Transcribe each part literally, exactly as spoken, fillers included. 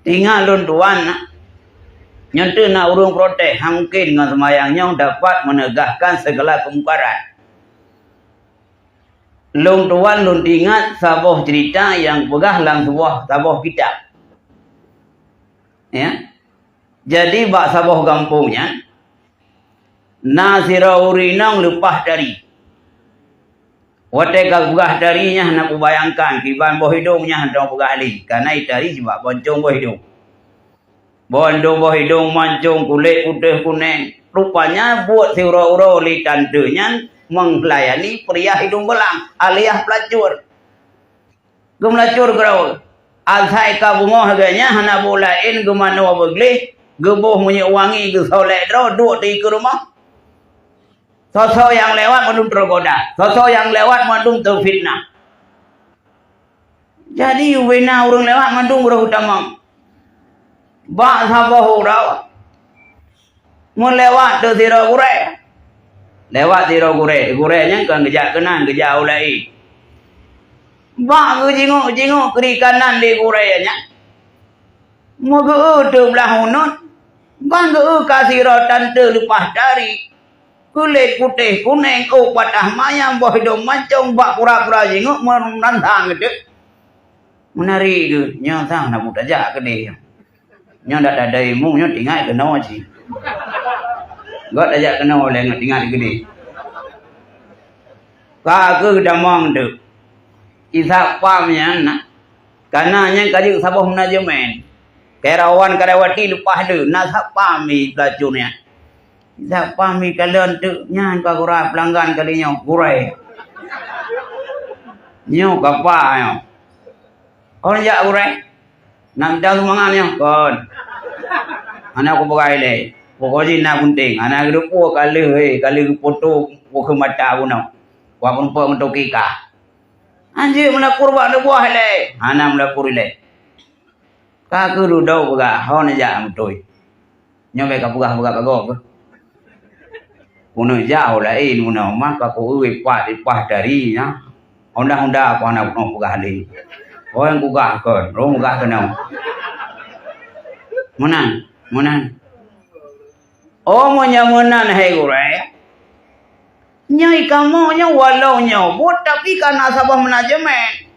Ingat lôn tuan, nyoe teuk na ureuëng protes, hana mungken ngon seumayang nyoe dapat menegakkan segala kemungkaran. Lôn tuan lôn ingat saboh cerita nyang peugah lam saboh, saboh kitab. Ya. Jadi bak saboh gampông nyan, na sidroe ureuëng inong leupah tari. Watée ka peugah tari nyan hana kubayangkan, kiban boh idong nyan hana peugah lé, kana tari sibak boncong boh idong. Boh idong, boh idong mancong kulét putéh kuneng. Rupanya buet siuroe-uroe lé tante nyan meulayani peuriah idong belang alias peulacur. Geumeulacur keudroe. Asai ka beungoh lagée nyan hana boh laén geumanoe beugleh, geuboh minyeuk wangi geusolek droe duek di keue rumoh. Soe-soe nyang lewat mandum teugoda, soe-soe nyang lewat mandum teufitnah. Jadi ubena ureuëng lewat mandum roh tamong. Bak saboh uroe meulewat teuk sidroe gurée. Lewat sidroe gurée, gurée nyan kon geujak keunan, geujak u laén. Bak geujingok-jingok keurikanan lé gurée nyan, meugeu teuk blah uneuen, ban geu ka sidroe tante leupah tari. Kulét putéh kuneng, ôk patah mayam, boh idong mancong, bak pura-pura jingok meurantang geuteuk. Meunari geuh, nyoe sang na butajak keudeh. Nyoe dak tada imu, nyoe tinggai keunoe cit. Gok tajak keunoe lé nyoe tinggai keudeh. Ka keuh damong teuk. Isa pam nyan na. Kana nyan ka jeuet saboh manajemen. Karyawan karyawati leupah deuh, na satpam di peulacur nyan. Satpam di kalon teuk nyan ka gura peulanggan kali nyoe, gurée. Nyoe kapa nyoe. Kon jak gurée. Nak mita sumbangan nyoe, kon. Hana kupeugah ilée. Pokok jih na gunting. Hana geuteupeue ka lheueh, hé, ka lheueh geupoto bukeueng mata bunoe. Wak peurumpok meutoke ka. Hanjeuet meulapor bak neuboh ilée. Hana meulapor ilée. Ka keuh dudoe peugah, hon jak meuteui. Nyoe bèk kapeugah-peugah bagoe keuh. Keuneuk jak ho laén meunoe mah ka kueu ipat ipah dari nyan. Honda-honda ku hana keunoe peugah lé. Ho nyang kugah kon, lôn peugah keunoe. Meunan, meunan. Oh, meunyoe meunan hai gurée. Nyoe kamoe nyoe walau nyoe buet tapi ka na saboh manajemen.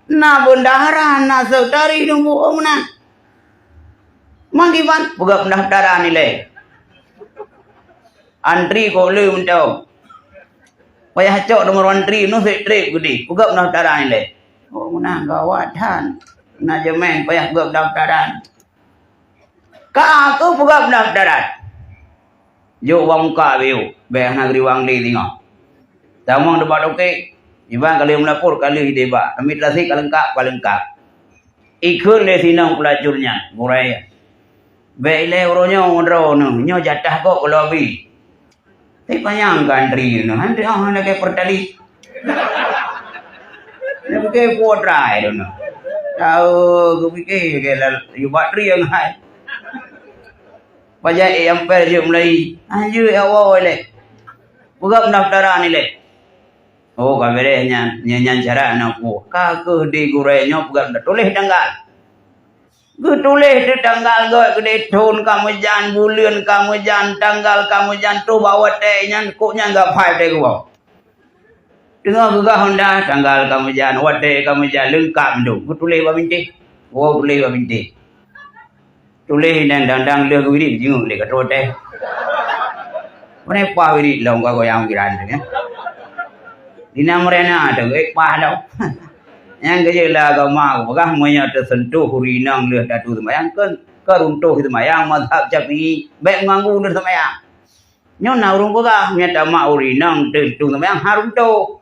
Na bendahara, na seutari dum buet meunan. Mang kiban peugah pendaftaran ilée. Antri kok le mantong. Payah cok nomor antri, nusek trép geudeh. Peugah pendaftaran ilée. Oh, meunan gawat that. Manajemen payah peugah pendaftaran. Ka aku peugah pendaftaran. Jok bak muka biu, bèk hana geuriwang lé singoh. Tamong teumpat toke, iban ka lheueh meulapor ka lheueh ideh bak, administrasi ka leungkap, ka leungkap. Ikheun lé sinong peulacur nyan, gurée. Bèk ilée uroe nyoe meudroe neuh, nyoe jatah gob ka lheueh abéh. Tapi panyang ka antri neuh, antri oh lagèe Pertalite. Lagèe kuota itu neuh. Tahu geupike lagèe lal-, yue batri nyang hai. Pajan ék ampèe jeuet mulai. Hanjeuet awai lé. Peugah pendaftaran ilée. Oh, ka beureh nyan, nyan, nyan syarat na peue. Ka keuh di gurée nyoe peugah tuléh tanggal. Geutuléh teuk tanggal gét keudeh, thon ka meujan, buleuen ka meujan, tanggal ka meujan, troh bak watèe nyan, kok nyan geuphai watèe geuwoe. Teungoh geugah honda, tanggal ka meujan, watèe ka meujan, leungkap mandum. Geutuléh bak bintéh. Woe tuléh bak bintéh. Tuléh dan dang-dang lheueh geuwirit, jingeuek lé ka troh watèe. Meunan pah wirit lom ka goyang pikiran teuh, ya. Dina meurana teuh, eh, pah lom. Nyang keujeuet lam agama, peugah meunyoe teuseuntoh ureueng inong lheueh tatu seumayang, keu, keu runtoh seumayang mazhab Syafi'i, bèk meuganggu lheueh seumayang. Nyoe na ureueng peugah, meunyoe tamat ureueng inong teuh tu seumayang, han runtoh.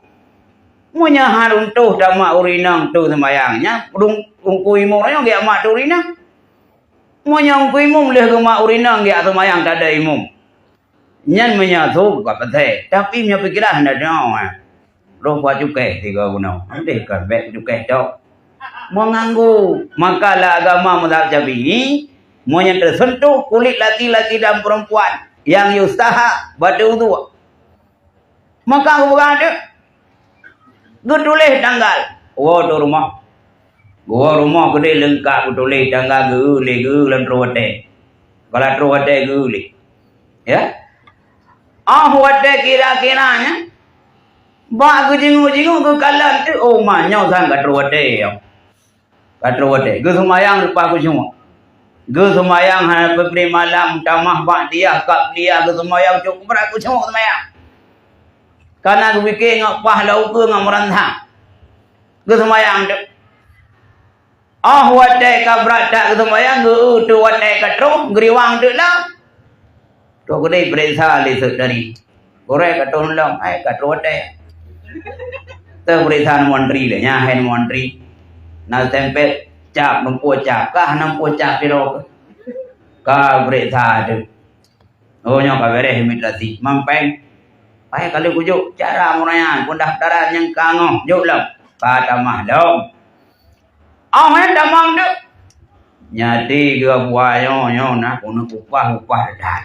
Meunyoe han runtoh tamat ureueng inong tu seumayang, nyan ureueng, ureueng imum nyoe geujak mat tu ureueng inong. Meunyoe ureueng imum lheueh geumat ureueng inong geujak seumayang tada imum. Nyan meunyoe su ka peuthèe, tapi meunyoe pikiran hana nyoe, eh. Roh peucukéh tiga guna. Andai kan bèk peucukéh tok. Meuganggu, maka lam agama mazhab Syafi'i, meunyoe teuseuntoh kulét laki-laki dan perempuan nyang yustahak bateue udhu, maka geupeugah deuh, geutuléh tanggal, woe teuh rumoh. Geuwoe rumoh keudeh leungkap geutuléh tangga geu lé geu lam troh watèe. Kala troh watèe geu lé. Ya. Oh watèe kira-kira nyan, bak geujinguek-jinguek geukalon teuk, oh ma nyoe sang ka troh watèe. Ka troh watèe. Geuseumayang leupah khusyuk. Geuseumayang hana peubreh malam, tamah ba'diyah, qabliyah, geuseumayang cok brat khusyuk seumayang. Kana geupike ngon paih lam ukeue ngon meuransa. Geuseumayang teuk. Oh watèe ka brat that geuseumayang, geu-eu teuk watèe ka troh, geuriwang teuk lom. Troh keudeh peuriksa lé seutari. Gurèe ka troh lom, hai ka troh watèe. Teuh peuriksa neumontri lé, nyan hai neumontri. Na stempel cap, neupuih cap, kah neupuih cap sidroe keuh. Ka peuriksa teuk. Oh, nyoe ka beres imigrasi. Mampeng. Payah kali kujok cara meuraya pendaftaran nyang ka ngoh. Jok lom. Ka tamah lom. Oh, nyan tamong teuk. Nyadi geubuah nyoe, nyoe na keuneuk upah-upah that.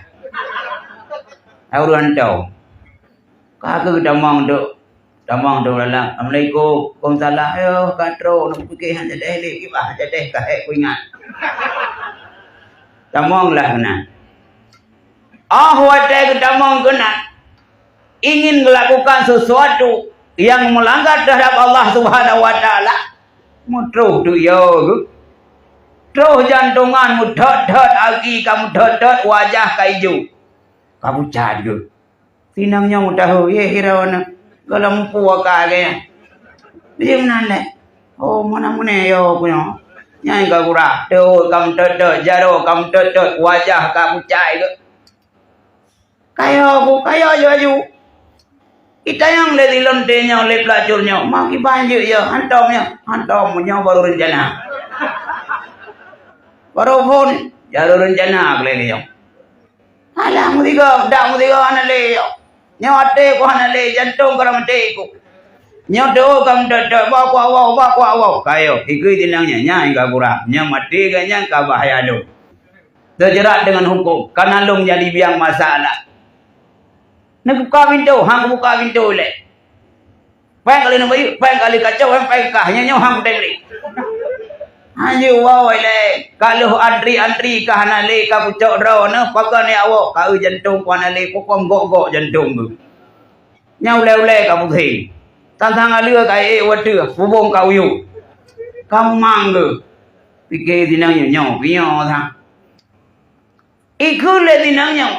Hai ureueng hantom. Ka keuh tamong teuk. Tamong teuk dalam. Assalamualaikum. Waalaikumsalam. Ayo, ka troh. Neupike han jadeh lé. Kiban han jadeh ka hék kuingat. Tamong lah keunan. Oh watèe geutamong keunan, ingin melakukan sesuatu yang melanggar terhadap Allah Subhanahu wa Taala, meutroh teuk yo geuh. Troh jantongan meuthot-thot, aki ka meuthot-thot, wajah ka ijo. Ka pucat geuh. Sinang nyoe meudahu, yeh hira na. Gohlom mupu aka lagèe nyan. Bijéh meunan lé. Oh, meunan meunan yo ku nyoe. Nyan ka gura. Teuk ka meutot-tot, jaroe ka meutot-tot, wajah ka pucat geuh. Kayo ku, kayo aju-aju. Itanyong lé di lonte nyoe, lé peulacur nyoe. Ma kiban jeuet yo, hantom nyoe. Hantom nyoe baru rencana. Baru phon, baru rencana lé nyoe. Alah, meusigoe, dak meusigoe hana lé. Nyoe até ku hana lé, jantong ka maté ku. Nyoe teuk ka meutot-tot, bah kuak woe, bah kuak woe. Kayo, ikui tinang nyan, nyan ka gura. Nyoe maté geuh nyan ka bahaya lom. Teujerat deungon huköm, kana lôn jadi biang masalah. Neubuka pintoe, han kubuka pintoe lé. Péng kali neubayeue, péng kali kacok, péng kah, nyoe nyoe han kutem lé. Hanjeuet woe lé, ka lheueh antri-antri ka hana lé, ka kucok droeneuh, pakon ya woe, ka eu jantong ku hana lé, pokok gok-gok jantong keuh. Nyan ulèe-ulèe ka puseng. Sang-sang aleue ka ék watèe, pubông ka uyuek. Ka mumang keuh. Pike sinang nyoe, nyoe, nyoe sang. Ikheun lé sinang nyoe.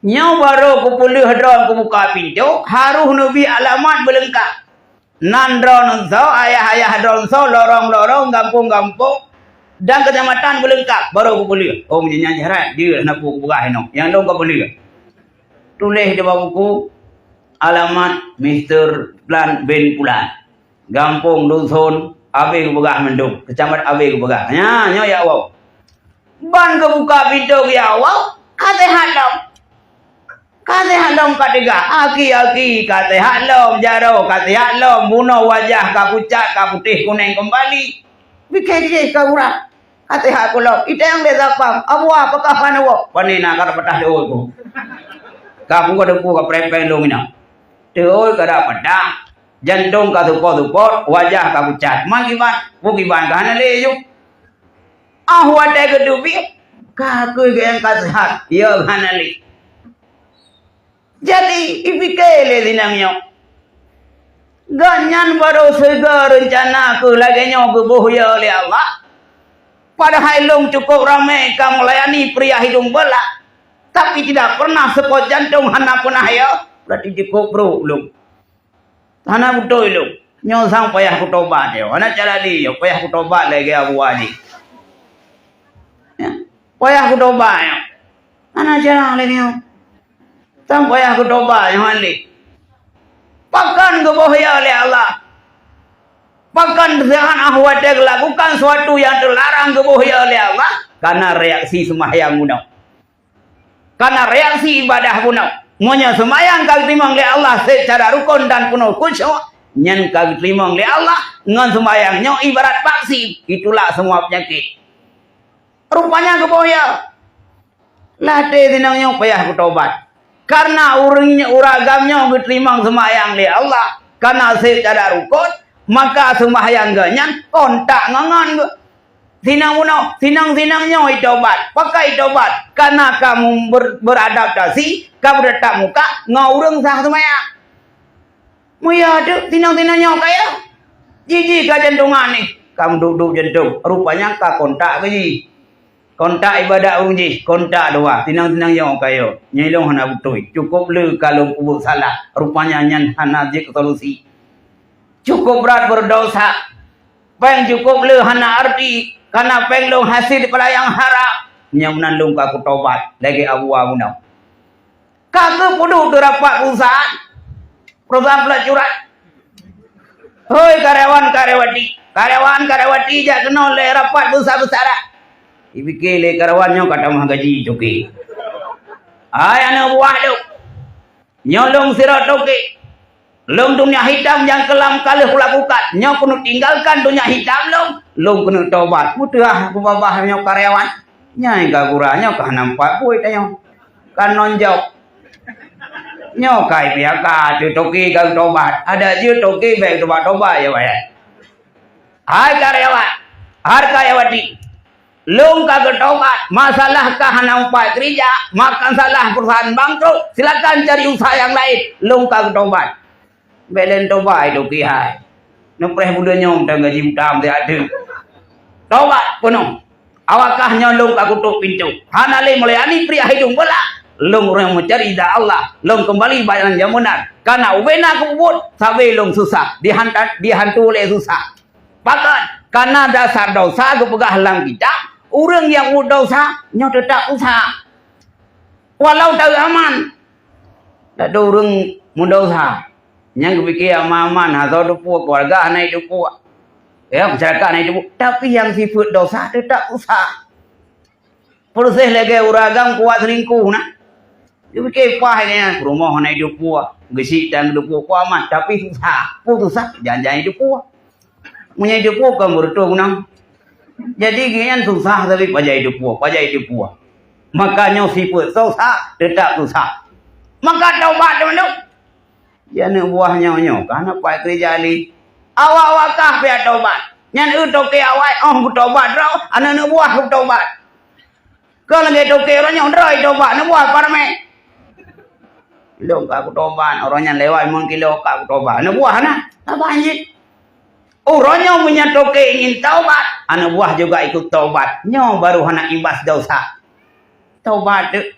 Nyoe barô kupeuleueh droe kubuka pintoe, harôh neubi alamat beuleungkap. Nan droeneuh soe, ayah-ayah droeneuh soe, lorong-lorong, gampông-gampông, dan keucamatan beuleungkap, barô kupeuleueh. Oh, meunyoe nyan jeuet, jeuet na peue kupeugah inoe. Nyang lôn ka peuleueh. Tuléh di bak buku, alamat Mister Plan bin Pulan. Gampông, duson, abéh geupeugah mandum. Keucamat abéh geupeugah. Nyan, nyoe ya Allah. Ban geubuka pintoe geuya woe, ka seuhat lom. Ka seuhat lom ka teuga. Aki-aki ka seuhat lom, jaroe ka seuhat lom, bunoe wajah ka pucat, ka putéh kunéng keumbali. Pike jih ka gura. Ka seuhat kulom. Iteng lé sapang. Abuah pakah hana woe. Pane na ka tapeutah deuh ku. Ka punggoh deuk ka prepeng lom ina. Teuh ka tapeutah. Jantong ka seupôt-seupôt, wajah ka pucat. Ma kiban, peue kiban ka hana lé ju. Ah, watèe geuteubiet, ka keuh geuh nyang ka seuhat, ya hana lé. Jadi, ipike lé sinang nyoe. Gobnyan barô sigoe reuncana keuh lagèe nyoe geuboh ya lé Allah. Padahai lôn cukôp ramé ka meulayani pria hidông beulak, tapi tidak pernah seupôt jantong hana peunah ya, berarti cukôp brôk lôn. Hana beutôi lôn. Nyoe sang payah kutobat nyoe. Hana cara lé nyoe, payah kutobat lagèe Abu Ali. Ya. Payah kutobat nyoe. Hana cara lé nyoe. Sang payah kutobat nyoe hana lé. Pakon geuboh ya lé Allah? Pakon seuhat ah watèe geulakukan suatu nyang teularang geuboh ya lé Allah? Karena reaksi seumahyang bunoe. Karena reaksi ibadah bunoe. Meunyoe seumayang ka geuteurimong lé Allah seucara rukon dan peunoh khusyuk, nyan ka geuteurimong lé Allah ngon seumayang nyoe ibarat vaksin, itulak semua penyakit. Rupanya geuboh ya. Latèe sinang nyoe payah kutobat. Karena ureueng nyoe, ureueng agam nyoe geuteurimong seumayang lé Allah, karena seucara rukon, Maka seumahyang geuh nyan kontak ngon, ngon geuh. Sinang bunoe, sinang-sinang nyoe itobat. Pakon itobat? Karena kamu ber-, beradaptasi, ka bertatap muka ngon ureuëng sah seumayang. Muya teuk, sinang-sinang nyoe kaya. Jiji ka jantungan nih. Ka meuduek-duek jantong. Rupanya ka kontak keu jih. Kontak ibadat ureuëng jih, kontak doa. Sinang-sinang nyoe kaya. Nyoe lôn hana beutôi. Cukup le ka lôn peubuet salah. Rupanya nyan hana jeuet solusi. Cukup brat berdosa. Péng cukup le hana arti. Karena péng lôn hasil daripada nyang haram. Nyoe meunan lôn ka kutobat. Lagée Abu Abu nyoe. Ka keuh peuduek keu rapat perusahaan. Perusahaan pelacuran. Hoi karyawan karyawati, karyawan karyawati jak keunoe lé rapat besar-besaran. Dipike lé karyawan nyoe ka tamah gaji toke. Hai aneuëk buah lôn. Nyoe lôn sidroe toke. Lôn dunia hitam nyang keulam ka lheueh kulakukan. Nyoe keuneuk tinggalkan dunia hitam lôn. Lôn keuneuk tobat. Muteuah beubabah nyoe karyawan. Nyang ka gura nyoe ka hana meupat buet tanyoe. Ka non job. Nyoe ka I P H K, teuh toke ka geutobat. Adak jeuet toke bék geutobat-tobat ya, wahai. Hai karyawan, hai karyawati. Lôn ka geutobat, masalah ka hana meupat keurija, masalah perusahaan bangkrut, silakan cari usaha nyang laén. Lôn ka geutobat. Bék lé tobat itu kihai. Neupreh buleuen nyoe dan gaji buta meusiat teuk. Tobat keunoe. Awakah nyoe lôn ka kutok pintoe. Hana lé meulayani pria hidung belang. Lôn ureuëng meucari ridha Allah. Lôn keumbali bak jalan nyang beunar. Kana ubena kupeubuet, sabe lôn susah. Dihanta-, dihantu lé susah. Pakon? Kana dasar dosa geupeugah lam kitab, ureuëng nyang peubuet dosa, nyoe teutap susah. Walau taeu aman, dak ureuëng meudosa. Nyang geupike aman-aman, hana teupeue, keuluwarga hana jiteupeue. Ya, masyarakat hana jiteupeue. Tapi nyang sifeuet dosa teutap susah. Peureuseh lagée ureuëng agam kuat selingkuh na. Geupike paih nyan, rumoh hana jiteupeue, geuchik tan jiteupeue, kuat aman, tapi susah. Peue susah? Jangan-jangan jiteupeue. Meunyoe jiteupeue kon beureutoh gunong. Jadi gobnyan susah tapi pajan jiteupeue, pajan jiteupeue. Maka nyoe sifeuet susah, teutap susah. Maka taubat teuma. Di aneuëk buah nyoe, nyoe ka hana pat keureuja lé. Awak-awak kah pih taubat. Nyan eu toke awai, óh geutobat droe, aneuëk-aneuëk buah geutobat. Keu lagée toke uroe nyoe droe tobat, neubuah parmé. Lôn ka kutobat, uroe nyan lewat limong kilo ka kutobat. Neubuah na, saban jih. Uroe nyoe meunyoe toke ingin taubat, aneuëk buah juga ikut taubat. Nyoe baru hana imbas dosa. Taubat teuk.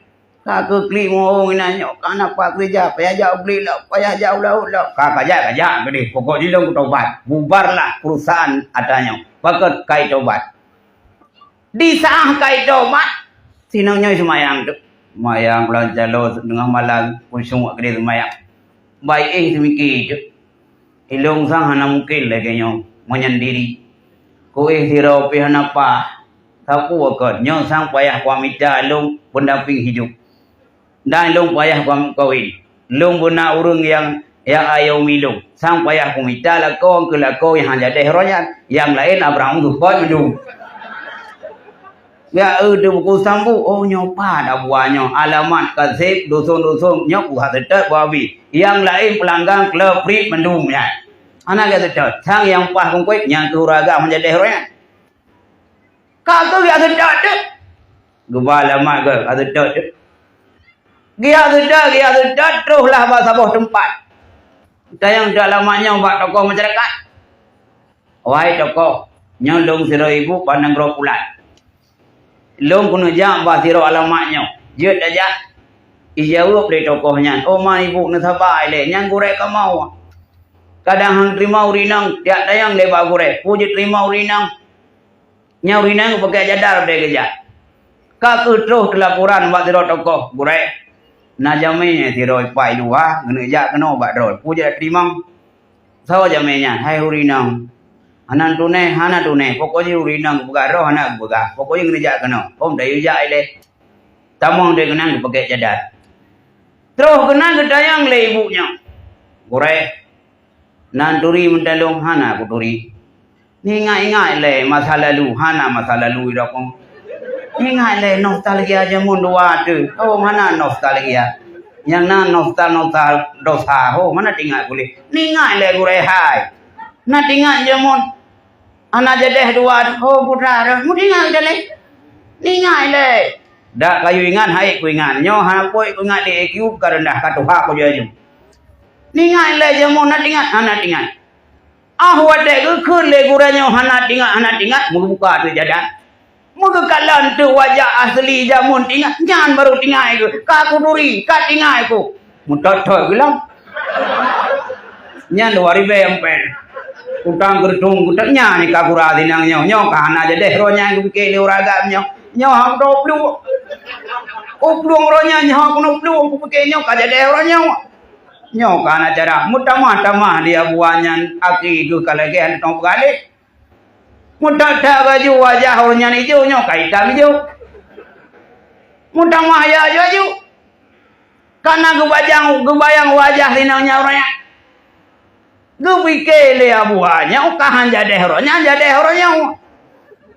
Ka keu klik muhong inan nyoe, ka na pat keureuja, payah jak u Blik lom, payah jak u laôt lom. Ka kajak-kajak keudeh, pokok jih lôn kutobat. Bubarlah perusahaan ata nyoe. Pakon kai tobat. Di saát kai tobat, sinong nyoe seumayang teuk. Seumayang bulan calo, teungoh malam, khusyuk keudeh seumayang. Baik éh teumiki teuk. Ilôn sang hana mungken lagée nyoe, meunyan diri. Kuéh sidroe pih hana paih, sapeue kon, nyoe sang payah kuamita lôn peundampéng hidup. Dan lôn payah kuam-, kawén. Lôn beuna ureuëng nyang, nyang ayomi lôn. Sang payah kumita lakoe keu lakoe nyang hana jadeh roh nyan. Nyang laén Abraham geupot mandum. Ya, eu, teubuku sambu, oh, nyoe pat abuwa nyoe, alamat kaseb, dusun-dusun, nyoe pusat seutôt babi. Nyang laén peulanggang kleupriet mandum nyan. Hana geuseutôt, sang nyang paih kungkuet, nyang keu ureuëng agam hana jadeh roh nyan. Ka keuh geuseutôt teuk. Geuba alamat geuh, geuseutôt teuk. Geuseutôt, geuseutôt, troh lah bak saboh teumpat. Tanyong teuk alamat nyoe bak tokoh masyarakat. Wahai tokoh, nyoe lôn sidroe ibu bak nanggroe pulan. Lôn keuneuk jak bak sidroe alamat nyoe. Jeuet tajak? Ijaweueb lé tokoh nyan, "Oh ma ibu, neusaba ilée, nyan gurée kamoe." Kadang han teurimong ureuëng inong, jak tanyong lé bak gurée, "Peue jeuet teurimong ureuëng inong?" Nyan ureuëng inong geupakèk cadar bèk geujak. Ka keuh troh teulaporan bak sidroe tokoh, "Gurée, na jamé sidroe ipa i luwa geuneuk jak keunoe bak droe, peue jeuet teurimong?" "Soe jamé nyan, hai ureuëng inong?" "Hana tuné, hana tuné, pokok jih ureuëng inong geupeugah droe hana geupeugah, pokok jih geuneuk jak keunoe." "Hom, tayue jak ilée." Tamong di keunan geupakèk cadar. Troh keunan geutanyong lé ibu nyoe, "Gurée, na turi meutalong?" "Hana kuturi." "Neuingat-ingat lé masa lalu?" "Hana masa lalu idokong." "Ingat lé nostalgia jameun dua teuh." "Oh, hana nostalgia. Nyang na nostal-nostal dosa. Oh, hana teuingat kulét." "Neuingat lé gurée hai." Na teuingat jameun. Hana jadeh dua, oh, putra, meuingat lé. Ingat lé. Dak kayue ingat, hai kuingat. Nyoe hana poi kuingat lé, I Q ka reundah, ka tuha ku jaju. Ingat lé jameun, na teuingat, hana teuingat. Ah, watée geukheun lé gurée nyoe hana teuingat, hana teuingat, meubuka ateueh jadah. Meugeukala teuk wajah asli jameun teuingat, nyan barô teuingat keuh. Ka kuturi, ka teuingat keuh. Meutot-tot geulam. Nyan dua ribée ampai. Utang geureutung geutanyoe nyan ka gura sinang nyoe. Nyoe ka hana jadeh roh nyan geupike lé ureueng agam nyoe. Nyoe hana plueng. Plueng roh nyan nyoe hana plueng geupike nyoe ka jadeh roh nyoe. Nyoe ka hana cara. Meutamah-tamah dia buah nyan aki geuh ka lagée hana tong peugaleh. Meutat-that baju wajah ureueng nyan ijo, nyoe ka itam ijo. Meutamah ya aju-aju. Kana geubajang, geubayang wajah sinang nyan ureueng nyan. Geupike lé Abu Ha nyoe ka han jadeh ureueng nyan, jadeh ureueng nyoe.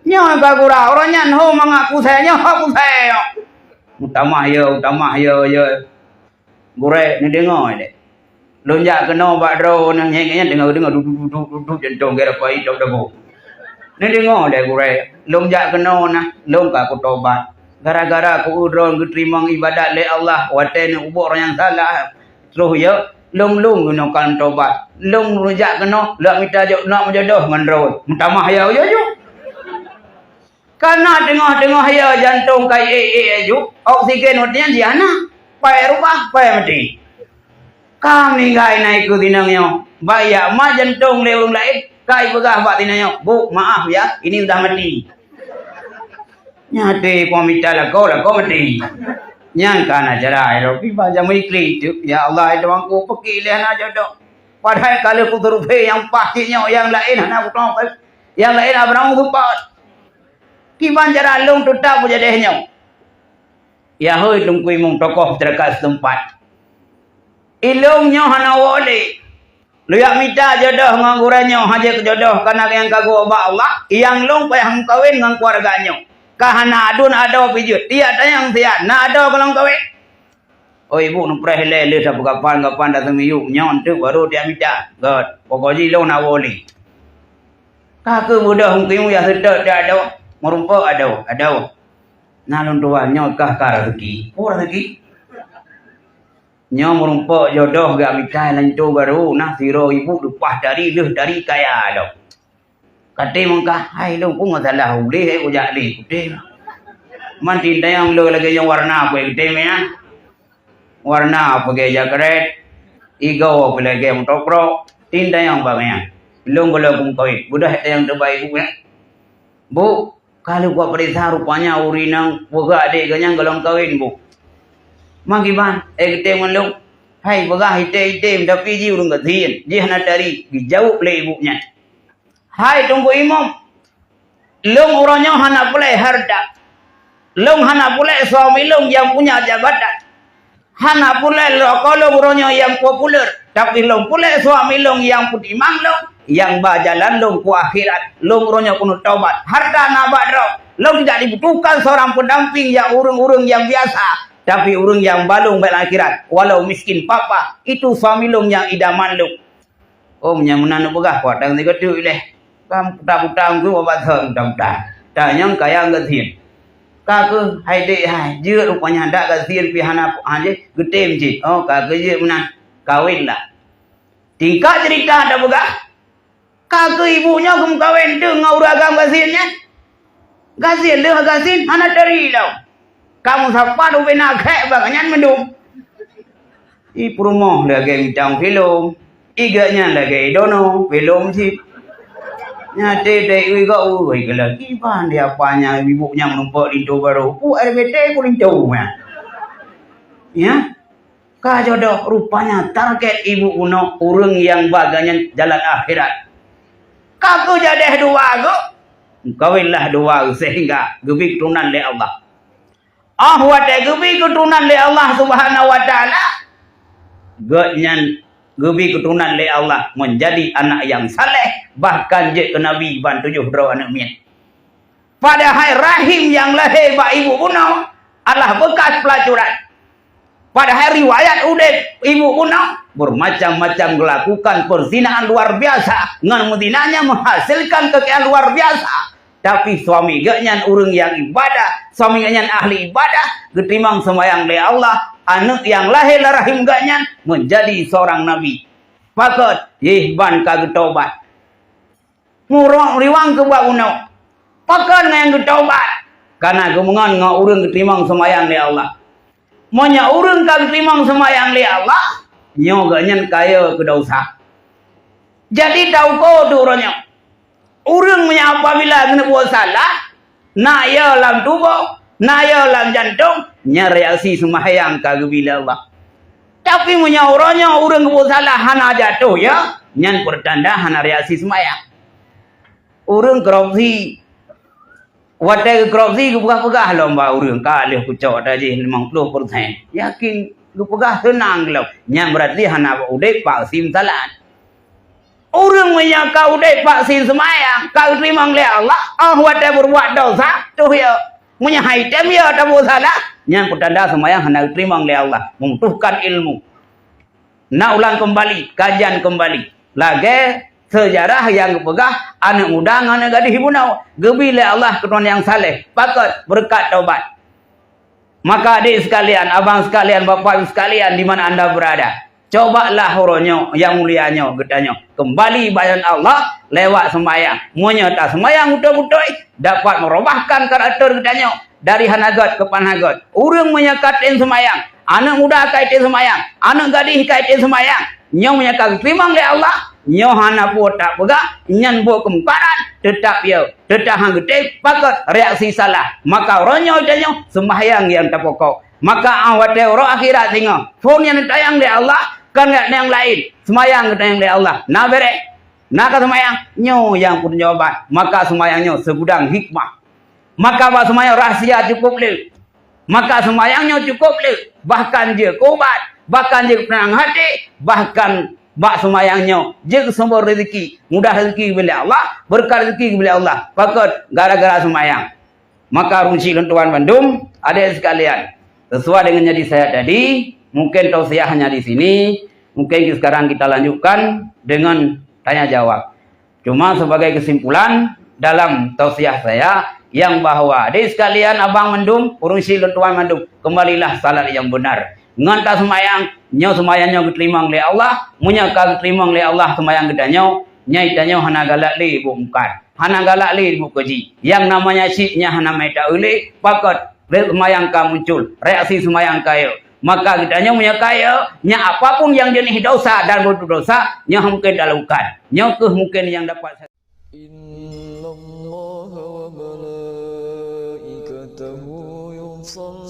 Nyoe ka gura ureueng nyan ho mangat pusée nyoe, ho pusée nyoe. Meutamah ya, meutamah ya, ya. Gurée, neudeungoe lé. Lôn jak keunoe bak droeneuh, nyang nyan teungoh deungoe dudu-dudu-dudu jantong geurepai dok dabo. Neudeungoe lé gurée, lôn jak keunoe na, lôn ka kutobat. Gara-gara ku droe geuteurimong ibadat lé Allah, watée neupeubuet nyang salah, troh ya, lôn lôn keunoe ka lôn tobat. Lôn jak keunoe, lôn mita jok, lôn meujodoh ngon droe. Meutamah ya, ya, ya. Kana teungoh-teungoh ya jantong kai ék-ék aju, oksigen watée nyan jih hana. Pai rubah, pai maté. Ka meuninggai na i keu sinang nyoe. Bak jak mat jantong lé ureueng laén, ka ipeugah bak sinang nyoe, "Bu, maaf ya, ini udah mati." Nyan até peumitai lakoe, lakoe maté. Nyan ka na cara ilôn. Kiban jamé iklik teuk, "Ya Allah, hai Tuhanku, peuki lé hana jodoh. Padahai ka lheueh kusurvei nyang paih cit nyoe, nyang laén hana kuteumé, nyang laén Abraham seupôt." Kiban cara lôn teutap beujadeh nyoe? Ya hôi Teungku Imum tokoh masyarakat setempat. Ilôn nyoe hana woe lé. Lôn jak mita jodoh ngon gurée nyoe, hana jeuet keu jodoh, kana nyang ka geuwoe bak Allah, nyang lôn payah meukawen ngon keuluwarga nyoe. Ka hana aduen adoe pih jeuet, tiek tanyong siat, na adoe keu lôn kawen. Oh, ibu neupreh ilée lheueh tapeukapan-kapan taseumiyueb, nyoe teuk barô tiek mita. Gét, pokok jih lôn na woe lé. Ka keuh beudôh mungkin ya seutôt tiek adoe, meurumpok adoe, adoe. Na lôn tuan nyoe kah ka raseuki. Oh, raseuki. Nyoe meurumpok jodoh geuh mita laén toe barô, na sidroe ibu leupah tari lheueh tari kaya lom. Katé meungkah, hai lôn peue masalah uleh, hai kujak lé kutem. Man tintayong lôn lagée nyang warna kueh kutem ya. Warna peuge jakret, igoe pih lagée meutokrok, tintayong bak nyan. Lôn gohlom kumeukawen, beudôh tayong teubai ibu nyan. Bu, ka lheueh kupeuriksa rupanya ureueng nyang peugah adék geuh nyan gohlom kawen, Bu. Mangkiban, eh, geutem ngon lôn. Hai peugah item-item, tapi jih ureueng gasien, jih hana tari, geujaweueb lé ibu nyan. Hai Teungku Imum, lôn uroe nyoe hana peureulée hareuta. Lôn hana peureulée suami lôn nyang punya jabatan. Hana peureulée lakoe lôn uroe nyoe nyang populer, tapi lôn peureulée suami lôn nyang peutimang lôn, nyang ba jalan lôn keu akhirat. Lôn uroe nyoe keuneuk tobat. Hareuta na bak droe. Lôn tidak dibutuhkan seorang pendamping nyang ureueng-ureueng nyang biasa, tapi ureueng nyang ba lôn bak akhirat. Walau miskin papa, itu suami lôn nyang idaman lôn. Oh, meunyoe meunan neupeugah, kuat dan sigoe teuk ilée. Kan puta-puta meukeue bak bansa puta-puta. Tanyong kaya gasien. Ka keuh hai dék hai, jeuet rupanya dak gasien pih hana, ha, jih geutem cit. Oh, ka keuh jeuet meunan. Kawen lah. Tingkat cerita tapeugah, ka keuh ibu nyoe geumeukawen teuk ngon ureueng agam gasien nyan. Gasien lheueh gasien hana teurilông. Kamoe sapat ubena khek bak nyan meudum. I peurumoh lagée bintang filem, i geuh nyan lagée idono filem cit. Nyan teuh dai ui gak ui keu lagi ban di apa nyang ibu nyang meunumpok linto barô. Pu R B T pu linto nyan. Ya. Ka jodoh, rupanya target ibu bunoe ureueng nyang ba geuh nyan jalan akhirat. Ka keuh jadeh dua geuh, kawinlah dua geuh sehingga geubi keuturonan lé Allah. Ah, watée geubi keuturonan lé Allah Subhanahu wa Taala, geuh nyan geubi keuturonan lé Allah menjadi anak yang saleh, bahkan jeuet keu nabi ban tujoh droe aneuëk miet. Padahai rahim nyang lahé bak ibu bunoe adalah bekas pelacuran. Padahai riwayat udeb ibu bunoe Bermacam-macam gelakukan perzinaan luar biasa, ngon meuzinanya menghasilkan kekayaan luar biasa. Tapi suami geuh nyan ureuëng nyang ibadah, suami geuh nyan ahli ibadah, geuteurimong seumayang lé Allah, aneuëk nyang lahé lam rahim geuh nyan meunjadi seurang nabi. Pakon? Yeh ban ka geutobat. Murok riwang keu buet bunoe. Pakon ngon nyang geutobat? Kana geumeungon ngon ureuëng geuteurimong seumayang lé Allah. Meunyoe ureuëng ka geuteurimong seumayang lé Allah, nyoe geuh nyan kaya keu desya. Jadi tauko tu uroe nyoe. Ureuëng meunyoe apabila geuneuk buet salah, na ya lam tuboh, na ya lam jantong, nyan reaksi seumayang ka geubi lé Allah. Tapi meunyoe uroe nyoe ureuëng geubuet salah hana jatoh ya, nyan peurtanda hana reaksi seumayang. Ureuëng korupsi, watée geukorupsi geupeugah-peugah lom bak ureuëng ka lheueh kucok tajih limong ploh persen. Yakin geupeugah seunang lom, nyan beurati hana udeb bak sim salat. Ureuëng meunyoe ka udeb bak sim seumayang, ka geuteurimong lé Allah, óh watée beureubuet desya, toh ya. Meunyoe hai tem ya tabuet salah, nyan peutanda seumayang hana geuteurimong lé Allah, membutuhkan ilmu. Na ulang keumbali, kajian keumbali. Lagée seujarah nyang geupeugah, aneuëk muda ngon aneuëk gadih bunoe, geubi lé Allah keuturonan nyang saleh, pakon? Beureukat tobat. Maka adik sekalian, abang sekalian, bapak ibu sekalian di mana anda berada, cobalah uroe nyoe nyang mulia nyoe geutanyoe keumbali bak jalan Allah lewat seumayang. Meunyoe taseumayang beutôi-beutôi, dapat meurubahkan karakter geutanyoe dari hana gét keu paih gét. Ureuëng meunyoe ka tem seumayang, aneuëk muda ka tem seumayang, aneuëk gadih ka tem seumayang, nyoe meunyoe ka geuteurimong lé Allah, nyoe hana peue tapeugah, nyan buet keumungkaran, teutab ya, teutab han geutem, pakon? Reaksi salah. Maka uroe nyoe tanyoe seumayang nyang tapokok. Maka óh watée uroe akhirat singoh, phon nyang neutanyong lé Allah, kon ngon nyang laén, seumayang geutanyong lé Allah, na beureh? Na ka seumayang? Nyoe nyang peurtanggung jawaban. Maka seumayang nyoe segudang hikmah. Maka bak seumayang rahsia cukup le. Maka seumayang nyoe cukup le. Bahkan jeuet keu ubat, bahkan jeuet keu peunanang até, bahkan bak seumayang nyoe jeuet keu sumber rezeki, mudah rezeki geubri lé Allah, beureukat rezeki geubri lé Allah. Pakon? Gara-gara seumayang. Maka ureuëng syiek lôn tuan bandum, adik sekalian, sesuai dengan nyang disayat tadi, mungkin tausiah hanya di sini, mungkin sekarang kita lanjutkan dengan tanya jawab. Cuma sebagai kesimpulan dalam tausiah saya, yang bahwa adik sekalian, abang mandum, ureuëng syiek lôn tuan mandum, kembalilah salat yang benar. Ngon taseumayang, nyoe seumayang nyoe geuteurimong lé Allah, meunyoe ka geuteurimong lé Allah seumayang geutanyoe, nyan tanyoe hana galak lé buet mungkar, hana galak lé buet keujih. Yang namanya syiek nyan hana mita ulée, pakon? Seumayang ka muncul, reaksi seumayang kaya. Maka geutanyoe meunyoe kaya, nyan apapun yang jeuneh desya dan bentuk desya, nyoe mungkin talakukan. Nyoe kheueh mungkin yang dapat إن الله وملائكته يصلون